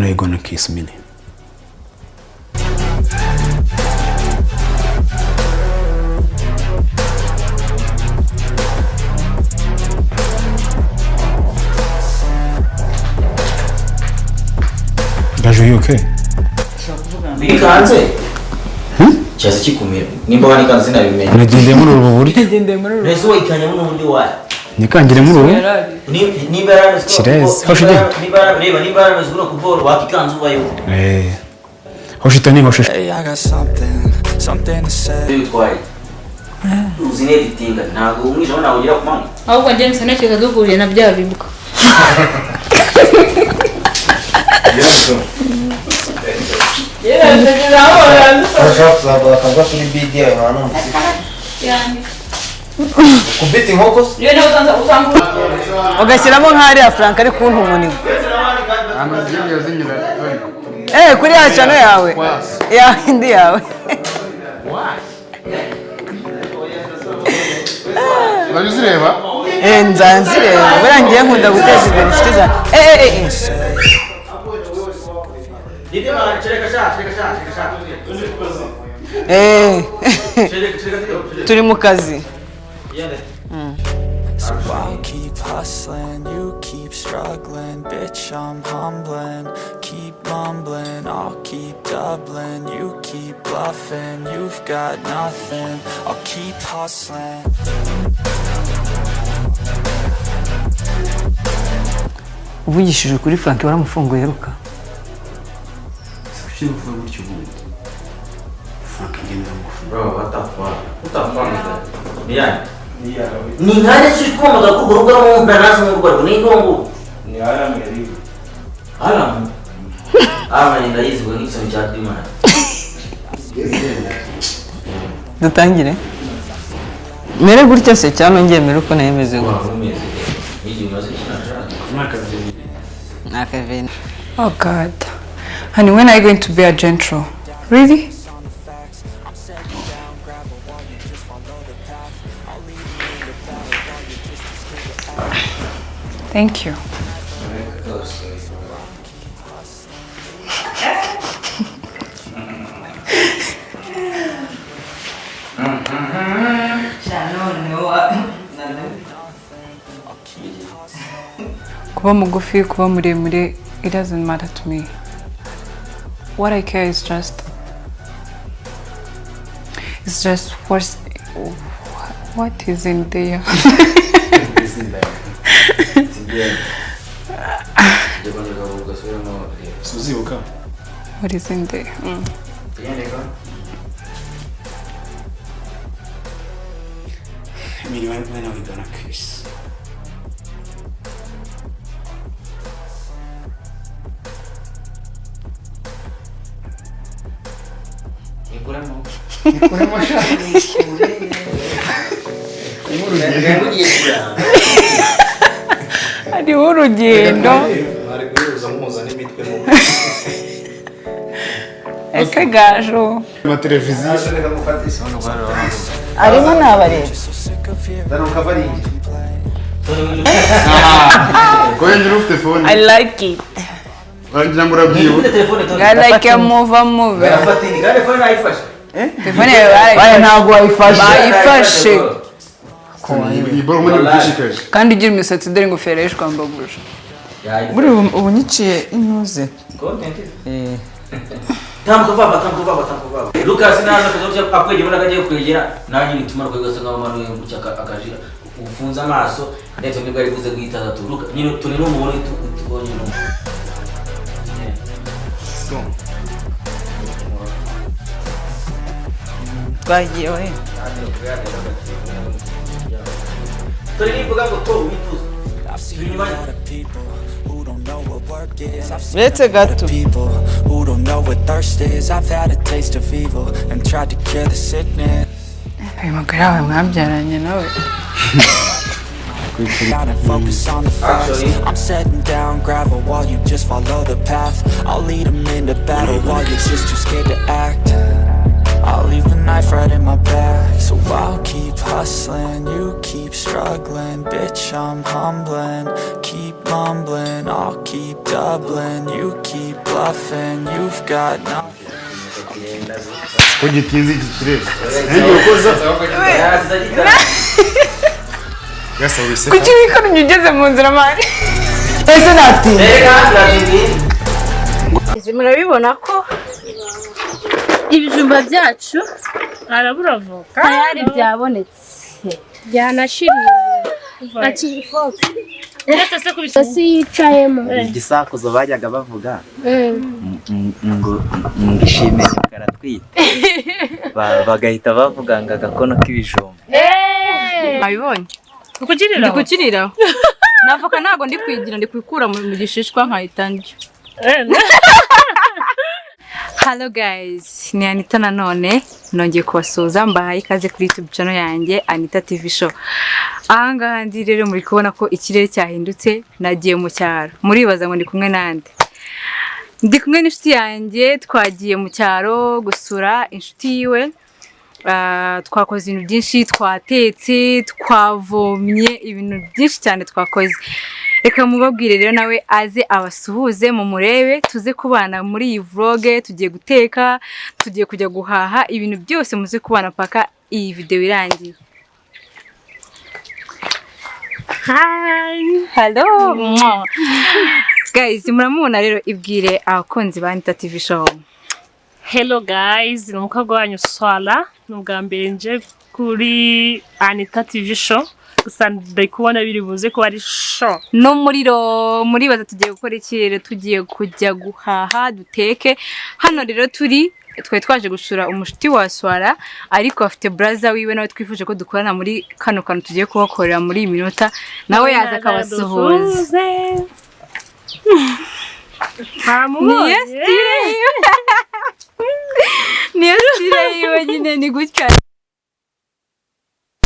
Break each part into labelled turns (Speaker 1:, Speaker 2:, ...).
Speaker 1: are you gonna kiss me? Gaju, you okay?
Speaker 2: Bikanze cyaza kikumira nimba wanikanze sinabimenya.
Speaker 1: Nagendeye muri ubu buryo.
Speaker 3: Ngendeye muri uru.
Speaker 2: Ese wayikanyemo n'ubundi wayo?
Speaker 1: Nikangire muri ubu.
Speaker 2: Nimba yarameze
Speaker 1: Kirezi. Hoshi ugenda.
Speaker 2: Nimba reba nimba yarameze buno kuboro wakikanze ubayo.
Speaker 1: Eh. Hoshi tani hoshi.
Speaker 4: Hey, I got something, something to say.
Speaker 2: Bitwaye uzi neditinga ntabwo umwijima ntabwo ugera ku manywa.
Speaker 5: Ahubwo njye nsa ntekereza duhuriye na bya bibwa.
Speaker 6: Urashobora kuzambara akagwa kuri bidi yawe nta numva kubita inkoko se.
Speaker 3: Ugashyiramo nk'ariya Frank ari kunta umunigo. Kuri ya channel yawe. Ya indi yawe.
Speaker 7: Urajya uzireba?
Speaker 3: Nzanzireba. Buriya ngiye nkunda guteza imbere inshuti zanjye. Turi mu kazi.
Speaker 4: So I'll keep hustling, you keep struggling, bitch, I'm humbling. Keep mumbling, I'll keep doubling. You keep bluffing, you've got nothing. I'll keep hustling.
Speaker 3: Uvugishije kuri Frank waramufunguye ruka.
Speaker 1: Kuki uvuga gutyo ubundi? Frank ngenda ngufu.
Speaker 2: Bro, what the fuck? What the fuck is that? Ni ni nkane turi kumvaga ko urugo rw'umwana nazo mu rwego ni ndongo.
Speaker 6: Ni Aram yari.
Speaker 2: Aram. Aram ndayizi ngo nk'ikintu cya Imana.
Speaker 3: Dutangire. Mere gutya se cyangwa ngiye mere uko nayemeze ngo.
Speaker 2: Waba umeze n'igihe umaze kinashaka.
Speaker 3: Nakavene.
Speaker 8: Oh God. Honey, when are you going to be a gentle? Really? Thank you. Kuba mugufi, kuba muremure, it doesn't matter to me. What I care is just, it's just what is in there.
Speaker 1: Uzibuka?
Speaker 8: What is in there? Mm.
Speaker 1: Emily, when are we gonna kiss?
Speaker 2: Nikuramo.
Speaker 8: Hariho urugendo.
Speaker 6: Mwari guhuza muhuza n'imitwe mu
Speaker 8: Ese Gaju.
Speaker 7: Amateleviziyo.
Speaker 6: reka gufata isi.
Speaker 3: Arimo nabareba.
Speaker 4: So sick of hearing
Speaker 6: Ndanuka baringi.
Speaker 7: Ko yinjira ufite fone.
Speaker 8: I like it.
Speaker 7: Wagira ngo urabyibuka.
Speaker 2: Ufite telefone Tony.
Speaker 8: I like a move move.
Speaker 2: Arafata indi kandi telefone nayifashe.
Speaker 8: Telefone yawe
Speaker 3: Baye ntabwo wayifashe.
Speaker 8: bayifashe.
Speaker 7: Iyi boro muri gushishikaje.
Speaker 8: Kandi ugira imisatsi dore ingofero y'ishwambaguje.
Speaker 3: Buri ubu nyiciye intuze.
Speaker 2: Tambuka vava, tambuka vava, tambuka vava. Lucas naza kuzocha akwegera ubona ko agiye kwegera nanjye bituma rwego asa nkaho manuye gutya akajira ufunze amaso ndetse nibwo ari buze guhita atatu. Luka nyine turi n'umubona tubonye no.
Speaker 3: Twagiye we.
Speaker 2: Turi nivuga ngo to wituze.
Speaker 4: I've seen a lot of people who don't know what work is. I've seen
Speaker 3: Uretse
Speaker 4: a lot
Speaker 3: gato.
Speaker 4: of people who don't know what thirst is. I've had a taste of evil and tried to cure the sickness.
Speaker 8: Uyu mugore wawe mwabyaranye nawe.
Speaker 4: Down and focus on the facts.
Speaker 2: Actually-
Speaker 4: I'm setting down gravel while you just follow the path. I'll lead 'em into battle while you're just too scared to act. I'll leave the knife right in my back. So I'll keep hustling. hustling, you keep struggling. Bitch, I'm humbling. Keep mumbling, I'll keep doubling. You keep bluffing, you've got nothing.
Speaker 7: Ko gitinze iki kirere ngiye gukoza.
Speaker 2: Yarasize agitara.
Speaker 7: Gasa wiseka.
Speaker 8: Kuki wikoranye ugeze mu nzira, man?
Speaker 3: Ese natinze?
Speaker 2: Reka turatinze.
Speaker 5: Izi murabibona ko ibijumba byacu
Speaker 9: Arabura avoka.
Speaker 5: Tayari byabonetse,
Speaker 9: Byanashiriye.
Speaker 10: Akiri ifoke.
Speaker 9: Uretse se kubishyira.
Speaker 10: Isi yicayemo.
Speaker 6: Igisakuzo bajyaga bavuga ngo ishime karatwite, bagahita bavuga ngo agakono k'ibijumba.
Speaker 8: Nabibonye.
Speaker 9: Ukugirira.
Speaker 8: Ndi kukiriraho na avoka, ntabwo ndi kuyigira, ndi kuyikura mu gishishwa nkahita ndya. Hello guys, ni Anita nanone nongeye kubasuhuza, mbahaye ikaze kuri YouTube channel yanjye Anita TV Show. Ahangaha ndi rero muri kubona ko ikirere cyahindutse, nagiye mu cyaro. Muribaza ngo ndi kumwe nande? Ndi kumwe n'inshuti yanjye, twagiye mu cyaro gusura inshuti yiwe. Twakoze ibintu byinshi, twatetse, twavomye, ibintu byinshi cyane twakoze. Reka mubabwire rero nawe aze abasuhuze, mumurebe, tuze kubana muri iyi vlog. Tugiye guteka, tugiye kujya guhaha, ibintu byose muze kubana paka iyi video irangiye.
Speaker 9: Hi.
Speaker 8: Hello. Mwah. Guys, muramubona rero, ibwire abakunzi ba Anita TV Show.
Speaker 9: Hello guys, ni umukobwa wanyu Swala. Ni ubwa mbere nje kuri Anita TV Show. Gusa ndi kubona biri buze kuba ari show.
Speaker 8: N'umuriro. Muribaza tugiye gukora iki rero? Tugiye kujya guhaha, duteke. Hano rero turi, twari twaje gusura umushuti wa Swara, ariko afite brother wiwe nawe twifuje ko dukorana muri kano kantu tugiye kubakorera muri iyi minota, nawe yaza akabasuhuza.
Speaker 9: Dusuhuze. Ntamubonye.
Speaker 8: Niyo style yiwe, niyo style yiwe nyine, ni gutya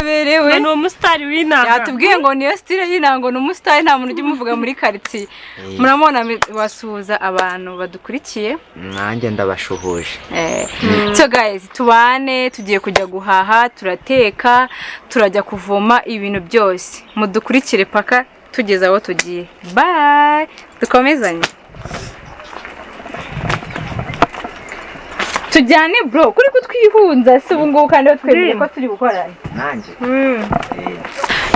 Speaker 8: berewe.
Speaker 9: Ni umusitari w'inaha.
Speaker 8: Yatubwiye ngo niyo style y'intango, ni umusitari, nta muntu ujya umuvuga muri karitsiye. Muramubona, basuhuza abantu badukurikiye.
Speaker 6: Nanjye ndabashuhuje.
Speaker 8: So guys, tubane, tugiye kujya guhaha, turateka, turajya kuvoma, ibintu byose mudukurikire paka tugeze aho tugiye. Bye, dukomezanye, tujyane. Bro, kuri kutwihunza si ubu ngubu kandi twemeye ko turi gukorana.
Speaker 6: Nanjye.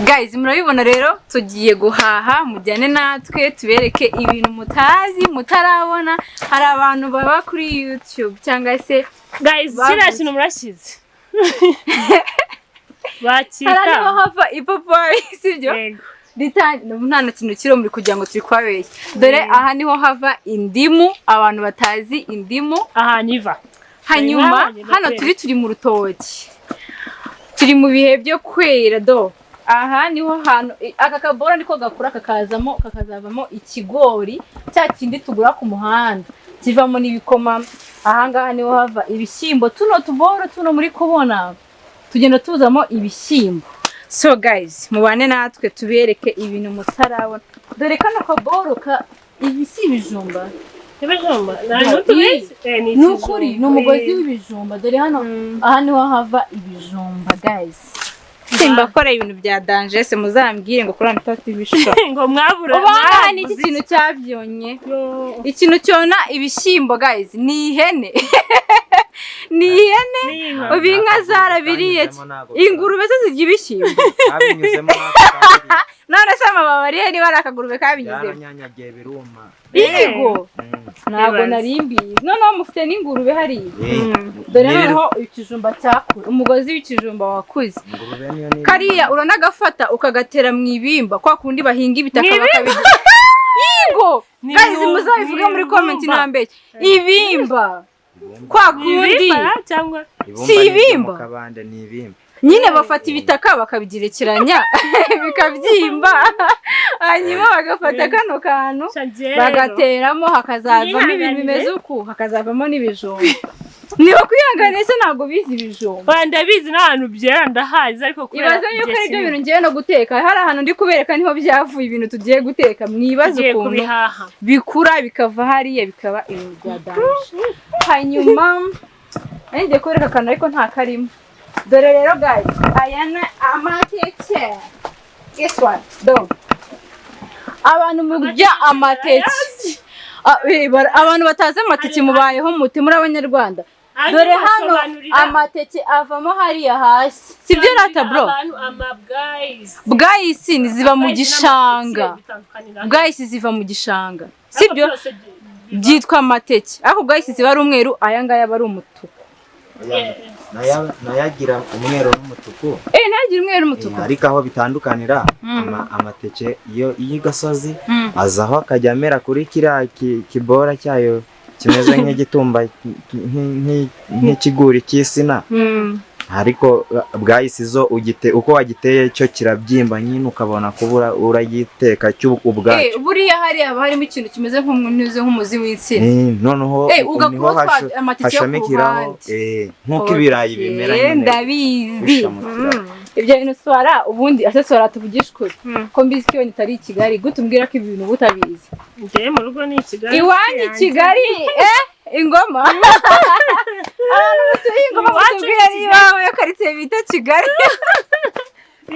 Speaker 8: Guys, murabibona rero tugiye guhaha, mujyane natwe tubereke ibintu mutazi, mutarabona. Hari abantu baba kuri YouTube cyangwa se
Speaker 9: Guys, kiriya kintu murashyize. Bakita.
Speaker 8: Hari aho hava ipapayi, sibyo?
Speaker 9: Yego.
Speaker 8: Nta na kintu kiri muri kugira ngo turi kubabeshya. Dore aha niho hava indimu, abantu batazi indimu.
Speaker 9: Ahantu iva.
Speaker 8: Hanyuma
Speaker 9: Mwabonye
Speaker 8: hano
Speaker 9: no
Speaker 8: turi mu rutoki, turi mu bihe byo kwera. Do aha niho hantu aka kabora niko gakura, kakazamo, kakazavamo ikigori cya kindi tugura ku muhanda, kivamo n'ibikoma. Ahangaha niho hava ibishyimbo, tuno tuboro tuno muri kubona tugenda tuzamo ibishyimbo. So guys, mubane natwe tubereke ibintu mutarabona. Dore kano kaboro ka ibi si ibijumba?
Speaker 9: Ibijumba. Nta tubizi. Ni
Speaker 8: Ni ukuri, ni umugozi
Speaker 9: ikijumba.
Speaker 8: w'ibijumba. Dore hano, aha niho hava ibijumba guys. Simbakora ibintu bya danger se muzambwire ngo kuri Anita TV Show.
Speaker 9: Ngo mwabura.
Speaker 8: Ubu aha ni iki kintu cyabyonye? Ikintu cyona ibishyimbo guys ni ihene, ni ihene. Ubu inka zarabiriye, ingurube se zirya ibishyimbo?
Speaker 6: Babinyuzemo n'ako.
Speaker 8: None se amababi arihe niba ari akagurube kabinyuzemo?
Speaker 6: Byaranyanyagiye biruma.
Speaker 8: Yego, ntabwo
Speaker 9: Ibaze.
Speaker 8: nari mbizi. Noneho mufite n'ingurube hariya. Dore noneho ikijumba cyakuze, umugozi w'ikijumba wakuze.
Speaker 6: Ingurube niyo ni
Speaker 8: Kariya uranagafata ukagatera mu ibimba, kwa kundi bahinga ibitaka bakabigira. Yego
Speaker 9: Ni
Speaker 8: guys, muzabivuge muri
Speaker 9: ni
Speaker 8: comment.
Speaker 9: ibumba.
Speaker 8: Ntambeshye, ibimba kwa kundi.
Speaker 9: Ibimba cyangwa
Speaker 6: Ibumba
Speaker 8: Si
Speaker 6: ni iryo
Speaker 8: ibimba?
Speaker 6: mu kabande, ni ibimba.
Speaker 8: Nyine bafata ibitaka bakabigerekeranya bikabyimba, hanyuma bagafata kano kantu
Speaker 9: Shagero.
Speaker 8: bagateramo, hakazavamo ibintu bimeze uku, hakazavamo n'ibijumba. Niba kwihangana se ntabwo bizi ibijumba?
Speaker 9: Oya, ndabizi, n'ahantu byera ndahazi, ariko kubera
Speaker 8: Ibaze yuko
Speaker 9: igihe
Speaker 8: ari byo
Speaker 9: kinini
Speaker 8: bintu ngiye no guteka. Hari ahantu ndi kubereka niho byavuye, ibintu tugiye guteka. Mwibaze
Speaker 9: tugiye
Speaker 8: ukuntu
Speaker 9: kubihaha.
Speaker 8: bikura bikava hariya bikaba ibintu bya danger. Hanyuma nari ngiye kubereka akantu ariko nta karimo. Dore rero guys, aya ni amateke. Guess what? Do abantu murya amateke. Ah, abantu batazi amateke mubayeho mute muri Abanyarwanda? Dore hano amateke avamo hariya hasi, sibyo rata bro?
Speaker 9: Abantu amabwayisi.
Speaker 8: Bwayisi ni ziba mu gishanga.
Speaker 9: Bitandukanira.
Speaker 8: Bwayisi ziva mu gishanga, sibyo? Byitwa amateke, ariko bwayisi ziba ari umweru, aya ngaya aba ari umutuku.
Speaker 6: Nayagira umweru n'umutuku.
Speaker 8: Eh, ntagira umweru n'umutuku.
Speaker 6: Ariko aho bitandukanira, amateke iyo gasozi azaho akajya amera kuri kiriya kibora cyayo kimeze nk'igitumba, nk'ikiguri cy'isina. Ariko bwayisi zo ugite uko wagiteye cyo kirabyimba nyine, ukabona kubura uragiteka cyo ubwacyo.
Speaker 8: Eh, buriya hariya haba harimo ikintu kimeze nk'umunyuze nk'umuzi w'insina.
Speaker 6: Noneho
Speaker 8: Eh, ugakuraho
Speaker 6: niho
Speaker 8: amateke yo ku
Speaker 6: hashamikiraho,
Speaker 8: ruhande.
Speaker 6: nk'uko ibirayi bimera
Speaker 8: Okay,
Speaker 6: nyine.
Speaker 8: Ndabizi.
Speaker 6: Bishamukiraho.
Speaker 8: Ibyo bintu swara ubundi ase swara, tuvugishe ukuri, ko mbizi ko iyo itari i Kigali, gute umbwira ko ibi bintu uba utabizi?
Speaker 9: Njyewe mu rugo ni i Kigali.
Speaker 8: Iwanyu i Kigali, eh, ingoma, abantu batuye ingoma
Speaker 9: Iwacu ni
Speaker 8: mutubwire niba yo karitsiye bita Kigali.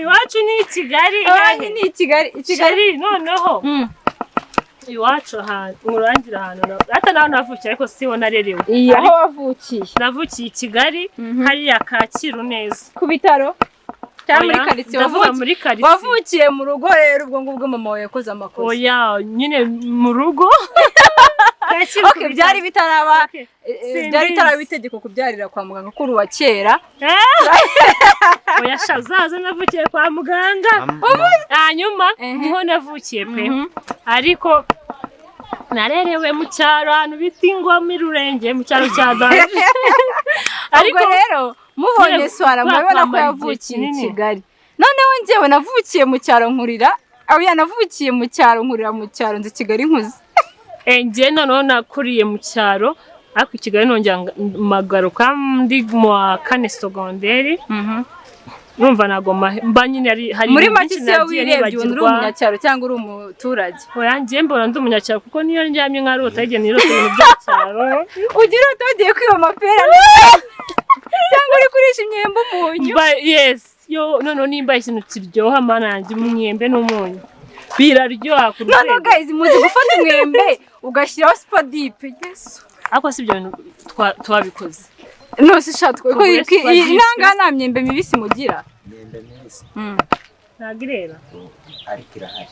Speaker 9: Iwacu ni i Kigali.
Speaker 8: Iwanyu ni i Kigali, i Kigali.
Speaker 9: Sheri, noneho iwacu ahantu murangira ahantu hata naho navukiye, ariko siho narerewe.
Speaker 8: Iya, aho wavukiye?
Speaker 9: Navukiye i Kigali hariya Kacyiru neza.
Speaker 8: Ku bitaro cyangwa muri
Speaker 9: Oya,
Speaker 8: karitsiye?
Speaker 9: ndavuga muri karitsiye.
Speaker 8: Wavukiye mu rugo rero, ubwo ngubwo mama wawe yakoze amakosa.
Speaker 9: Oya nyine, mu rugo. Kacyiru ku
Speaker 8: Okay, byari
Speaker 9: bitaro.
Speaker 8: bitaraba
Speaker 9: Simbizi.
Speaker 8: byari bitaraba itegeko kubyarira kwa muganga kuri uwa kera.
Speaker 9: Oya sha, zaza navukiye kwa muganga. Hanyuma niho navukiye pe, ariko narerewe mu cyaro ahantu bita Ingoma i Rurenge, mu cyaro cya Danje.
Speaker 8: Ariko rero mubonye
Speaker 9: nyine
Speaker 8: swara
Speaker 9: kubera
Speaker 8: murabona ko
Speaker 9: kwambara igihe
Speaker 8: yavukiye i
Speaker 9: kinini.
Speaker 8: Kigali. Noneho njyewe navukiye mu cyaro nkurira, oya, navukiye mu cyaro nkurira mu cyaro, nzi Kigali nkuze.
Speaker 9: Njye noneho nakuriye mu cyaro, ariko i Kigali nongera magaruka ndi mu wa kane sogonderi. Numva ntabwo mba nyine ari hari
Speaker 8: Muri
Speaker 9: ibintu
Speaker 8: make
Speaker 9: byinshi
Speaker 8: se iyo
Speaker 9: nagiye
Speaker 8: wirebye ubona uri
Speaker 9: nibagirwa.
Speaker 8: umunyacyaro cyangwa uri umuturage?
Speaker 9: Oya, njye mbona ndi umunyacyaro, kuko niyo ndyamye nkarota igihe nirota ibintu byo mu cyaro.
Speaker 8: Ugira urota wagiye kwiba amapera cyangwa uri kurisha imyembe umunyu?
Speaker 9: Yes, yo noneho nimba ikintu kiryoha, mana yanjye, umwembe n'umunyu biraryoha ku
Speaker 8: Noneho
Speaker 9: rwego.
Speaker 8: guys, muzi gufata umwembe ugashyiraho supadipe? Yesu!
Speaker 9: Ariko si ibyo bintu twabikoze.
Speaker 8: Nose sha
Speaker 9: Tugure supadipe.
Speaker 8: Inanga nta myembe mibisi mugira?
Speaker 6: Imyembe mibisi?
Speaker 9: Ntabwo irera.
Speaker 6: Ariko irahari.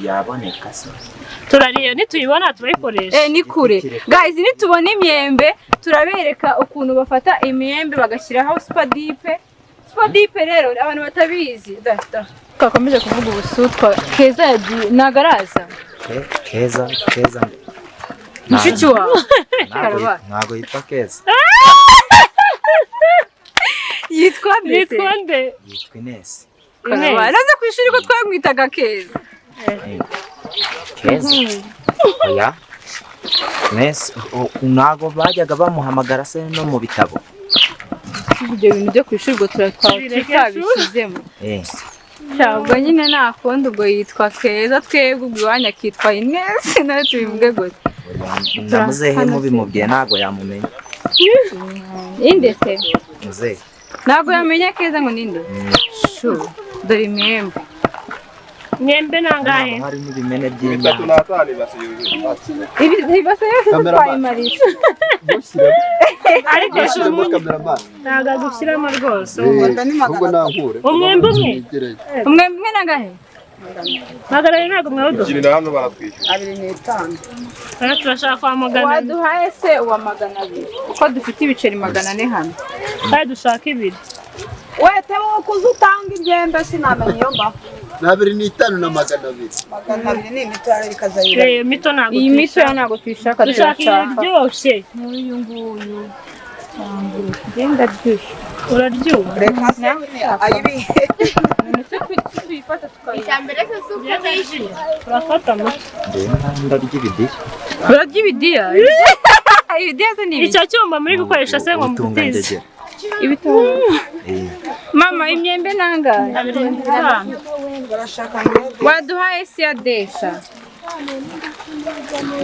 Speaker 6: Yaboneka se?
Speaker 9: Turariye, nituyibona turayikoresha.
Speaker 8: Eh, ni kure guys, nitubona imyembe turabereka ukuntu bafata imyembe bagashyiraho supadipe. Supadipe rero abantu batabizi, da da twakomeje kuvuga ubusutwa. Keza yagiye, ntabwo araza.
Speaker 6: Keza, Keza.
Speaker 8: Mushiki wawe.
Speaker 6: Ntabwo
Speaker 8: Karaba.
Speaker 6: ntabwo yitwa Keza.
Speaker 8: Yitwa mbese?
Speaker 9: Yitwa nde?
Speaker 6: Yitwa Ines.
Speaker 8: Karaba naze ku ishuri ko twamwitaga Keza.
Speaker 6: Keza, oya, Ines ntabwo bajyaga bamuhamagara se no mu bitabo?
Speaker 8: Ibyo bintu byo ku ishuri ubwo
Speaker 9: Tubireke.
Speaker 8: tutabishyizemo.
Speaker 6: Eh.
Speaker 8: Ntabwo nyine nta kundi, ubwo yitwa Keza twebwe, ubwo iwanyu akitwa Ines, nawe tubivuge gutya.
Speaker 6: Oya, na muzehe mubimubwiye ntabwo yamumenya.
Speaker 8: Inde se?
Speaker 6: Muzehe.
Speaker 8: Ntabwo yamenya Keza ngo ninde. Shu, dore imyembe.
Speaker 9: Mwembe nangahe?
Speaker 6: Haba harimo ibimene by'inyanya.
Speaker 8: Ibi ibase yose twayimarisha.
Speaker 9: Ariko umunyu ntabwo agushyiramo rwose.
Speaker 11: Ahubwo nankure.
Speaker 9: Umwembe umwe.
Speaker 8: Umwembe umwe nangahe?
Speaker 9: 200 ntabwo mwawuduha.
Speaker 11: Kirira hano baratwishyura.
Speaker 12: 25.
Speaker 9: Oya, turashaka kwa 200.
Speaker 8: Waduhaye se uwa 200, kuko dufite ibiceri 400 hano.
Speaker 9: Kandi dushaka ibiri.
Speaker 12: Wete wowe kuza utanga imyembe, sinamenya iyo mbaho.
Speaker 11: Ni 25 na 200.
Speaker 12: 200 ni imito ikazayira.
Speaker 9: Eh, mito ntabwo
Speaker 8: Iyi mito
Speaker 9: tuyishaka.
Speaker 8: yo ntabwo tuyishaka.
Speaker 9: Dushaka
Speaker 8: Turashaka
Speaker 9: iryoshye.
Speaker 8: N'uyu nguyu genda aryoshye.
Speaker 9: Uraryoha.
Speaker 12: Reka se ayibihe.
Speaker 8: Tuyifata tukayiha.
Speaker 5: Icyambere se si uko wishyura?
Speaker 9: Urafata amata.
Speaker 6: Njyewe ndarya ibidiya.
Speaker 8: Urarya ibidiya? Ibidiya se ni ibiki?
Speaker 9: Icyo cyuma muri gukoresha se ngo mutize?
Speaker 6: Ubutungangegera.
Speaker 8: Ibitunga.
Speaker 6: Eh.
Speaker 8: Mama, imyembe nangahe?
Speaker 9: 25.
Speaker 12: Barashaka mwembe.
Speaker 8: Waduhaye se ya desa?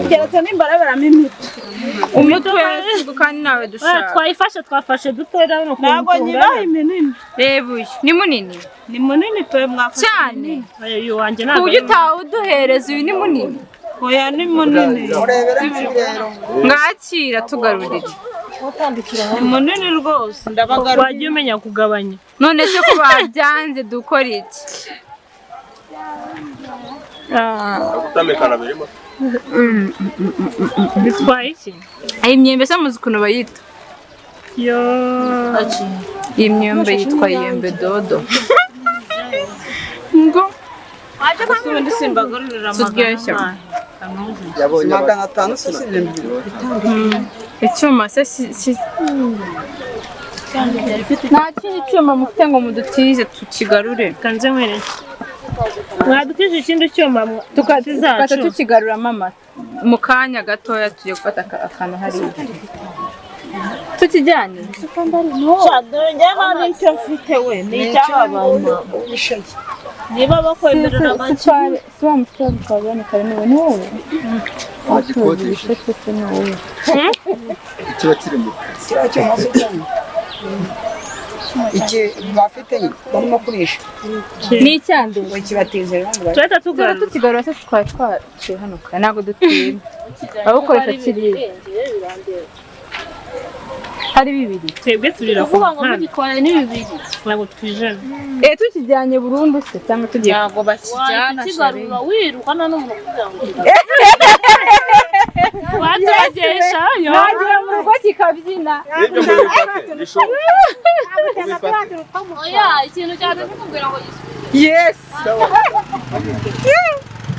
Speaker 12: Keretse nimba araberamo imiti.
Speaker 8: Umutwe kandi nawe dushaka.
Speaker 9: Twayifashe, twafashe dutoya urabona ukuntu
Speaker 12: Ntabwo
Speaker 9: tungana.
Speaker 12: nyibaha iminini.
Speaker 8: Reba uyu ni munini.
Speaker 12: Ni munini pe, mwafashe.
Speaker 8: Cyane.
Speaker 9: Oya, uyu wanjye
Speaker 8: Ku
Speaker 9: ntabwo
Speaker 8: buryo
Speaker 9: ari munini.
Speaker 8: utawuduhereza, uyu ni munini.
Speaker 12: Oya, ni munini.
Speaker 8: Mwakira tugarurire.
Speaker 12: Ni munini rwose, ndabagaruriye.
Speaker 9: Wajya umenya kugabanya.
Speaker 8: None se ko babyanze dukora iki?
Speaker 13: Gutamikana birimo.
Speaker 9: Bitwaye iki?
Speaker 8: Iyi myembe se muzi ukuntu bayita?
Speaker 9: Yo.
Speaker 8: Iyi myembe yitwa yembe dodo. Ngo
Speaker 12: Ubundi simbagarurira
Speaker 8: Turyoshye.
Speaker 11: 500 se si ibintu bibiri.
Speaker 8: Icyuma se si nta kindi cyuma mufite ngo mudutize tukigarure?
Speaker 9: Kanze nkwereke. Mwadutije ikindi cyuma
Speaker 8: Tukata
Speaker 9: zacu.
Speaker 8: tukigaruramo amata mu kanya gatoya, tugiye gufata akantu hariya tukijyane.
Speaker 12: Njye nta n'icyo mfite we, ni icy'aba bantu. Niba bakwemerera make.
Speaker 8: Si wa mutwe twabonye kare, ni wowe?
Speaker 11: Wagikodesheje.
Speaker 8: Ni wowe.
Speaker 11: Kiba kiri mu
Speaker 12: Kiriya cyuma se cyane. Iki bafite barimo kurisha.
Speaker 8: Ni icyande.
Speaker 12: We kibatize rero ngo
Speaker 9: Turahita
Speaker 8: Tuba
Speaker 9: tugarura.
Speaker 8: tukigarura se? Twari twaciye hano kare, ntabwo dutira abawukoresha kiriya hari bibiri.
Speaker 9: Twebwe turira ku
Speaker 5: Kuvuga ngo
Speaker 9: muhanda.
Speaker 5: mugitwaye ni bibiri.
Speaker 9: Ntabwo twijana.
Speaker 8: Eh, tukijyanye burundu se cyangwa tugiye?
Speaker 12: Ntabwo bakijyana.
Speaker 5: Wakigarura wiruka nta n'umuntu ukubwira ngo
Speaker 9: Waturegesha yo.
Speaker 8: Wagira mu rugo kikabyina.
Speaker 13: Nibyo, mubifate bishoboka.
Speaker 5: Oya, ikintu cyane kukubwira ngo gisubize.
Speaker 8: Yes,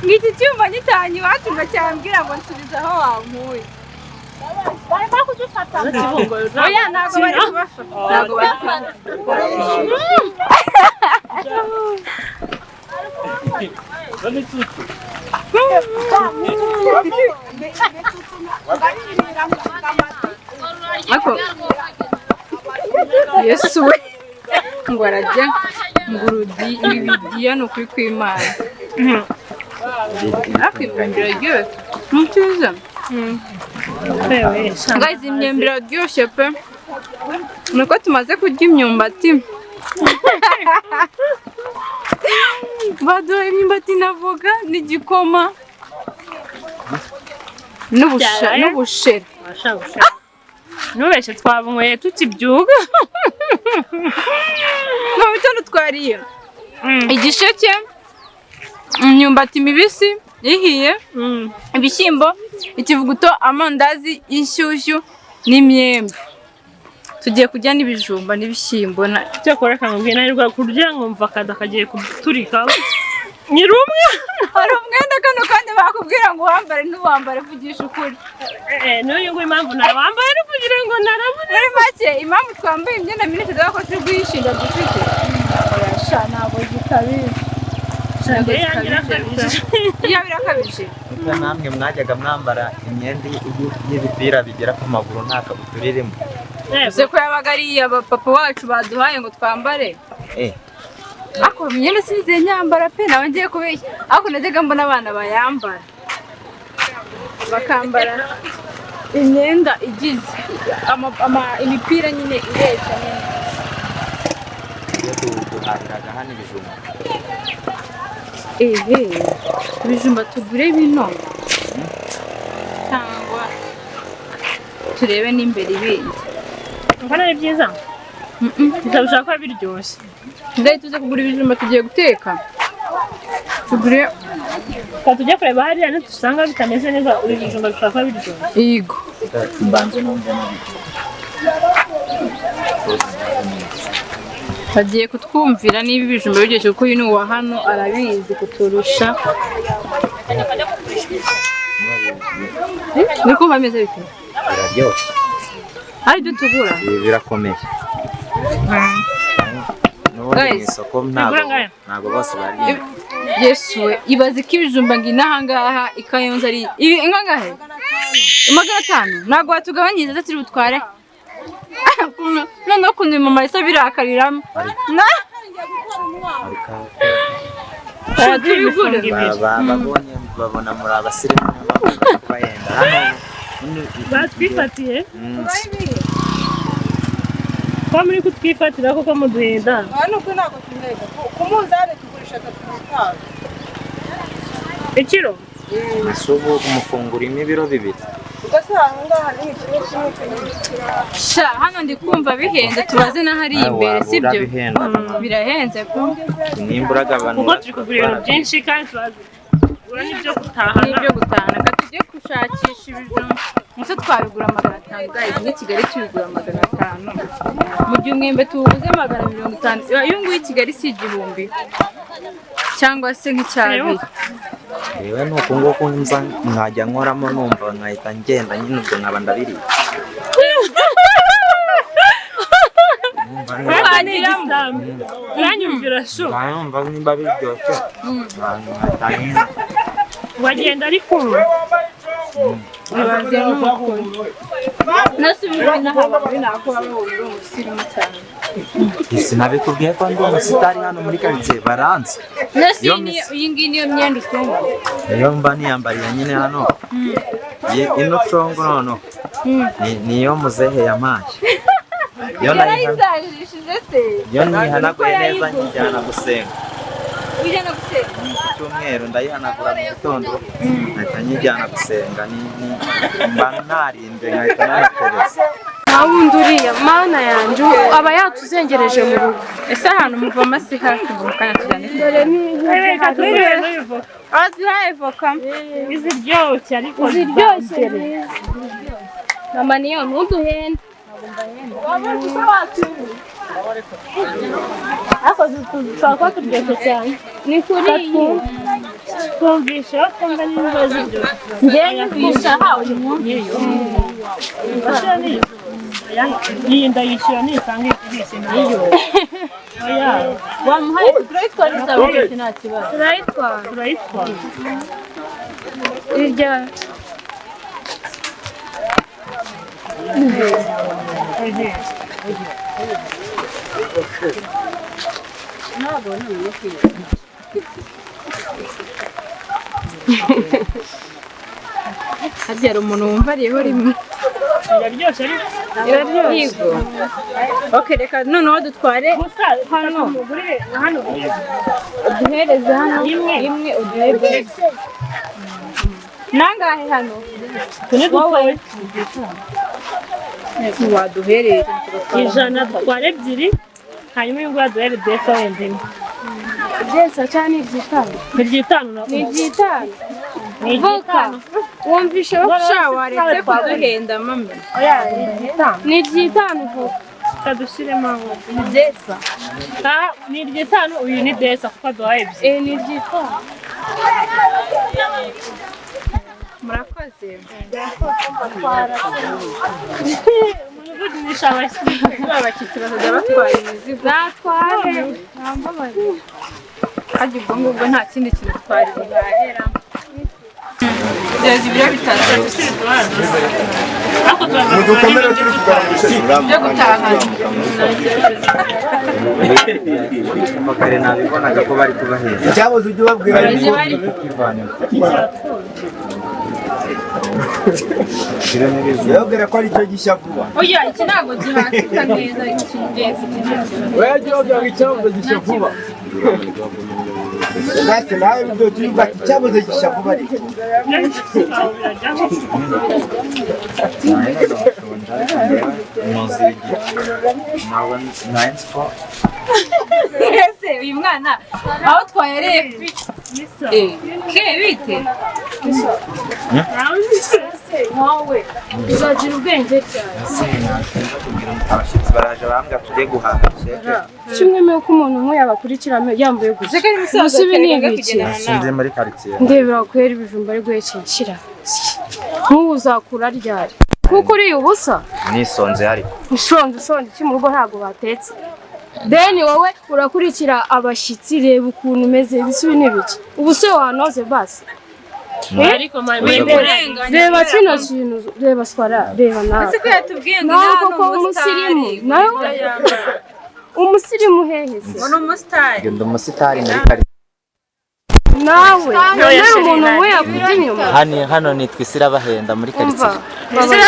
Speaker 8: ngiki cyuma gitanye iwacu ngo cyambwira ngo nsubize aho wankuye.
Speaker 5: Barimo kugifata.
Speaker 8: Oya, ntabwo bari kubafata, ntabwo bari kubafata. Ariko Yesu we, ngo arajya ngo urudi ibidiya, ni ukuri kw'Imana. Ariko imyembe iraryoshye, ni byiza. Guys, imyembe iraryoshye pe. Nuko tumaze kurya imyumbati, baduha imyumbati na voka n'igikoma
Speaker 9: Byaraye?
Speaker 8: n'ubushera.
Speaker 9: Ntubeshye, twabunyweye tukibyuka.
Speaker 8: Mu bitondo twariye igisheke, imyumbati mibisi ihiye, ibishyimbo, ikivuguto, amandazi, inshyushyu n'imyembe. Tugiye kurya n'ibijumba n'ibishyimbo na
Speaker 9: Cyakora reka nkubwire, nahirwa kurya nkumva akada kagiye guturika. Nyiri umwe.
Speaker 8: Hari umwenda kano kandi bakubwira ngo wambare ntuwambare, vugisha ukuri.
Speaker 9: N'uyu nguyu impamvu nawambaye ni kugira ngo narabure.
Speaker 8: Muri make, impamvu twambaye imyenda minini tuvuga ko turi guhishinja dufite. Oya sha, ntabwo gikabije. Ntabwo
Speaker 9: Yanjye
Speaker 8: gikabije. Iya birakabije.
Speaker 6: Burya namwe mwajyaga mwambara imyenda y'ibipira bigera ku maguru nta kabutura irimo?
Speaker 8: Uze ko yabaga ari iya papa wacu baduhaye ngo twambare. Ariko imyenda sinigeze nyambara pe, nawe ngiye kubeshya. Ariko najyaga mbona abana bayambara, bakambara imyenda igize imipira nyine ireshya nyine.
Speaker 6: Iyo duhahiraga hano ibijumba.
Speaker 8: Ehe, ibijumba tugure bino cyangwa turebe n'imbere ibindi?
Speaker 9: Mbona ari byiza. Ndabishaka kuba biryoshye.
Speaker 8: Ndahita tuze kugura ibijumba tugiye guteka, tugure.
Speaker 9: Reka tujye kureba hariya, nitusanga bitameze neza, ibi bijumba bishobora kuba biryoshye.
Speaker 8: Yego.
Speaker 6: Mbanze numve n'ibyo.
Speaker 8: Bagiye kutwumvira niba ibijumba biryoshye, kuko uyu ni uwa hano arabizi kuturusha. Ni kumva ameze bite?
Speaker 6: Biraryoshye.
Speaker 8: Ari byo tugura.
Speaker 6: Ibi birakomeye. N'ubundi mu
Speaker 8: Guys.
Speaker 6: isoko ntabwo bose barya.
Speaker 8: Yesu we, ibaze ko ibijumba ngo inaha ngaha i Kayonza ari ibi ingangahe? 500. Ntabwo watugabanyiriza turi butware? Noneho ukuntu mama yahise abirakariramo. Na Tubigure.
Speaker 6: Babonye babona muri abasirimu kubahenda hano.
Speaker 9: Batwifatiye ko muri kutwifatira koko muduhenda.
Speaker 12: Hano ko ntabwo tumureka ku munzani tugurisha 35
Speaker 9: ikiro.
Speaker 6: Ese ubu umufungurimo ibiro 2.
Speaker 8: Sha hano ndi kumva bihenze, tubaze n'ahari imbere sibyo? Birahenze ko
Speaker 6: nimba uragabanura
Speaker 9: kuko turi kugura ibintu byinshi kandi tubazigura n'ibyo gutahana.
Speaker 8: N'ibyo gutahana ka tujye gushakisha ibijumba. Musa twabigura 500 guys, ni Kigali tubigura 500. Mu gihe umwembe tuwuguze 150. Uyu nguyu i Kigali si 1000 cyangwa se nk'icyabiri.
Speaker 6: Yewe nuko nguko nza nkajya nkoramo numva nkahita ngenda nyine ubwo nkaba ndabiriye.
Speaker 9: Uranyumvira shu?
Speaker 6: Ndumva nimba biryoshye.
Speaker 9: Wagenda ariko
Speaker 8: ibaze n'ukuri. Nasubiye n'ahaba nako uri umusirimu cyane.
Speaker 6: Sinabikubwiye ko ndi umusitari hano muri karitsiye baranze.
Speaker 8: Iyi ngiyi niyo myenda utunga.
Speaker 6: Iyo mba niyambariye nyine hano. Ino congo noneho niyo muzehe yampaye.
Speaker 8: Yarayisajishije se?
Speaker 6: Iyo nihanaguye neza njyana gusenga.
Speaker 8: Ujyana gusenga?
Speaker 6: Ku cyumweru ndayihanagura mu gitondo nkahita nyijyana gusenga, mba narinze nkahita nanatereza.
Speaker 10: Wundi uriya mana yanjye aba yatuzengereje mu rugo.
Speaker 8: Ese ahantu muvoma si hafi ngo mukanya tujyane?
Speaker 9: Reka tugure n'ivoka.
Speaker 8: Aziha ivoka.
Speaker 9: Iziryoshye ariko
Speaker 10: iziryoshye. Mama niyo ntuduhende.
Speaker 9: Ariko dushobora kuba turyoshye cyane.
Speaker 10: Ni kuri iyi.
Speaker 9: Twumvisha twumva nimba ziryoshye.
Speaker 8: Njyewe nyumvisha hawe uyu
Speaker 9: munsi. Iyi ndayishyura nisanga ibishye nayo. Oya.
Speaker 8: Wamuhaye turayitwara izabiryoshye nta kibazo.
Speaker 10: Turayitwara.
Speaker 9: Turayitwara.
Speaker 10: Irya.
Speaker 8: Harya hari umuntu wumva ariyeho rimwe.
Speaker 9: Iraryoshye ariko.
Speaker 8: Iraryoshye. Okay, reka noneho dutware hano. Uduhereze hano imwe uduhereze. Nangahe hano?
Speaker 9: Wowe.
Speaker 8: Waduhereye
Speaker 9: 100 dutware 2 hanyuma uyu nguyu aduhere desa wenda imwe.
Speaker 10: Desa cyane ni iby'itanu.
Speaker 9: Ni iby'itanu na
Speaker 10: Ni iby'itanu.
Speaker 9: Ni
Speaker 8: Voka.
Speaker 9: iby'itanu.
Speaker 8: Wumvishe sha waretse kuduhenda mama.
Speaker 9: Oya ni iby'itanu.
Speaker 10: Ni iby'itanu voka.
Speaker 9: Kadushyiremo
Speaker 8: Ni desa.
Speaker 9: Ah, ni iry'itanu uyu ni desa kuko aduhaye 2.
Speaker 10: Eh, ni iry'itanu.
Speaker 8: Murakoze.
Speaker 9: Umuntu abashyitsi.
Speaker 8: Abashyitsi bazajya batwara imizigo.
Speaker 10: Natware. Nambabarire.
Speaker 8: Harya ubwo ngubwo nta kindi kintu twari buhahera. Byeza ibiro 3.
Speaker 7: Mudukomere turi kugaragaza
Speaker 8: Byo gutahana.
Speaker 6: Kare nabibonaga ko bari kubahenda.
Speaker 11: Icyabuze ujye ubabwira yababwira ko aricyo gishya vuba.
Speaker 8: Oya iki ntabwo gihatika neza iki ngenzi iki nta kibazo.
Speaker 11: Oya jya ubabwira ngo icyabuze gishya vuba. Ntacyo nawe ibyo tuvuga ati icyabuze gishya vuba ariko.
Speaker 8: Ese uyu mwana aho twayereye ke bite?
Speaker 10: Wowe uzagira ubwenge cyane.
Speaker 6: Abashyitsi baraje bambwa tujye guhaha.
Speaker 10: Kimwe nuko umuntu nk'uyu abakurikira yambaye gusa. Gusa ibi ni ibiki?
Speaker 6: Sinzi muri karitsiye.
Speaker 10: Ndebera kwera ibijumba ari guhekera. Nk'ubu uzakura ryari? Kuko uriye ubusa.
Speaker 6: Nisonze ariko.
Speaker 10: Ushonje ushonje iki mu rugo ntabwo batetse. Deni wowe urakurikira abashyitsi reba ukuntu umeze ibisubi ni ibiki? Ubu se wanoze basi.
Speaker 9: Ariko
Speaker 10: Reba kino kintu, reba swara, reba nawe.
Speaker 8: Ese ko yatubwiye ngo
Speaker 10: Nawe
Speaker 8: inaha
Speaker 10: koko
Speaker 8: ni
Speaker 10: umusirimu,
Speaker 8: umusitari.
Speaker 10: nawe umusirimu hehe se?
Speaker 8: Ngo ni umusitari.
Speaker 6: Ndi umusitari muri karitsiye.
Speaker 10: Nawe wemera umuntu nk'uyu akujya inyuma.
Speaker 6: Hano nitwa Isirabahenda muri
Speaker 10: Umva,
Speaker 6: karitsiye.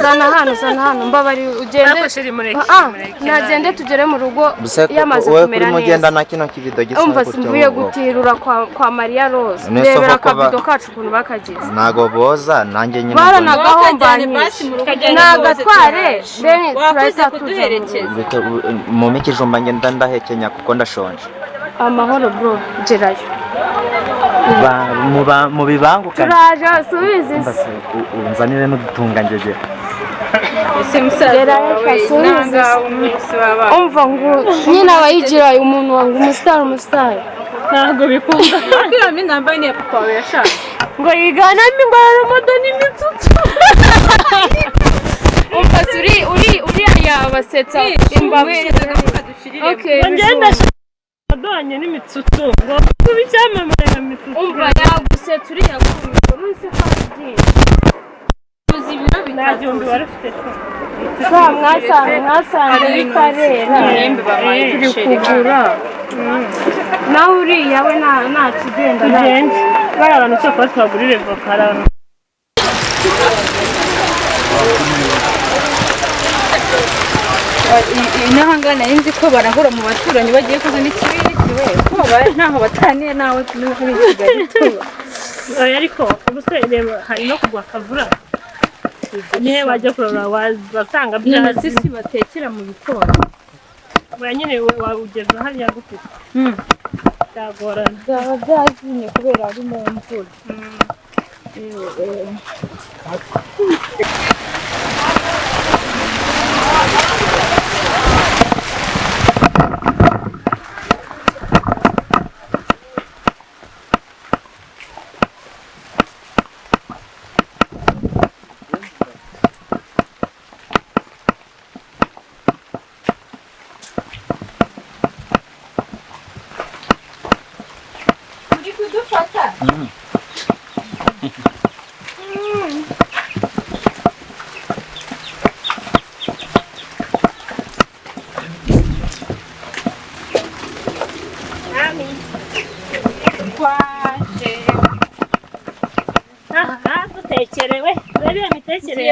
Speaker 10: zana hano, zana hano, mbabari ugende.
Speaker 9: Ariko sheri mureke, mureke.
Speaker 10: Nagende tugere mu rugo
Speaker 6: Gusa
Speaker 10: yamaze
Speaker 6: wowe
Speaker 10: kumera
Speaker 6: kuri mugenda
Speaker 10: neza.
Speaker 6: na kino kibido gisa
Speaker 10: Umva,
Speaker 6: gutyo
Speaker 10: simvuye
Speaker 6: wowe.
Speaker 10: gutirura kwa Maria Rose.
Speaker 6: None se
Speaker 10: Rebera
Speaker 6: koko
Speaker 10: akabido kacu ukuntu bakagize.
Speaker 6: Ntago boza nanjye nyine.
Speaker 10: Baranagahombanyije. Nagatware then turahita tuza mu rugo.
Speaker 6: Reka, mumpe ikijumba ngenda ndahekenya kuko ndashonje.
Speaker 10: Amahoro bro, gerayo.
Speaker 6: Mu bibangukane.
Speaker 10: Turaje subize.
Speaker 6: Mbase, unzanire n'udutungangegera.
Speaker 10: Gerayo kasubize. Umva ngo nyine aba yigira umuntu wanga umusitari umusitari.
Speaker 9: Ntabwo bikunda.
Speaker 8: Kwiba nambaye ni papa wawe yashaka.
Speaker 9: Ngo yiganamo ingwaramodo n'imitsutsu.
Speaker 10: Umva uri uri uriya yabasetsa imbavu. Okay.
Speaker 9: Ngo ngende adonye n'imitsutsu ngo kuba icyamamare nka mitsutsu.
Speaker 10: Umva yagusetsa uriya kumirwa nonese ko ari byinshi.
Speaker 9: Nta gihumbi wari ufite.
Speaker 10: Sha mwasanze bitarera. Turi kugura. Nawe uriya we nta kigenda.
Speaker 9: Tugende. Bariya bantu cyokora tubagurire voka hari abantu.
Speaker 8: Inaha ngaha nari nzi ko barahura mu baturanyi bagiye kuzana ikibiriti we ko babaye ntaho bataniye nawe muri Kigali tuba.
Speaker 9: Oya ariko ubuse reba hari no kugwa akavura. Nihe wajya kurora wasanga
Speaker 8: None
Speaker 9: byazi.
Speaker 8: se si batekera mu bikoni?
Speaker 9: Oya nyine wawugeza hariya gute? Byagorana.
Speaker 8: Byaba byazimye kubera ari mu mvura. Uri kudufata?
Speaker 9: Aha dutekerewe. Reba iyo mitekerereze.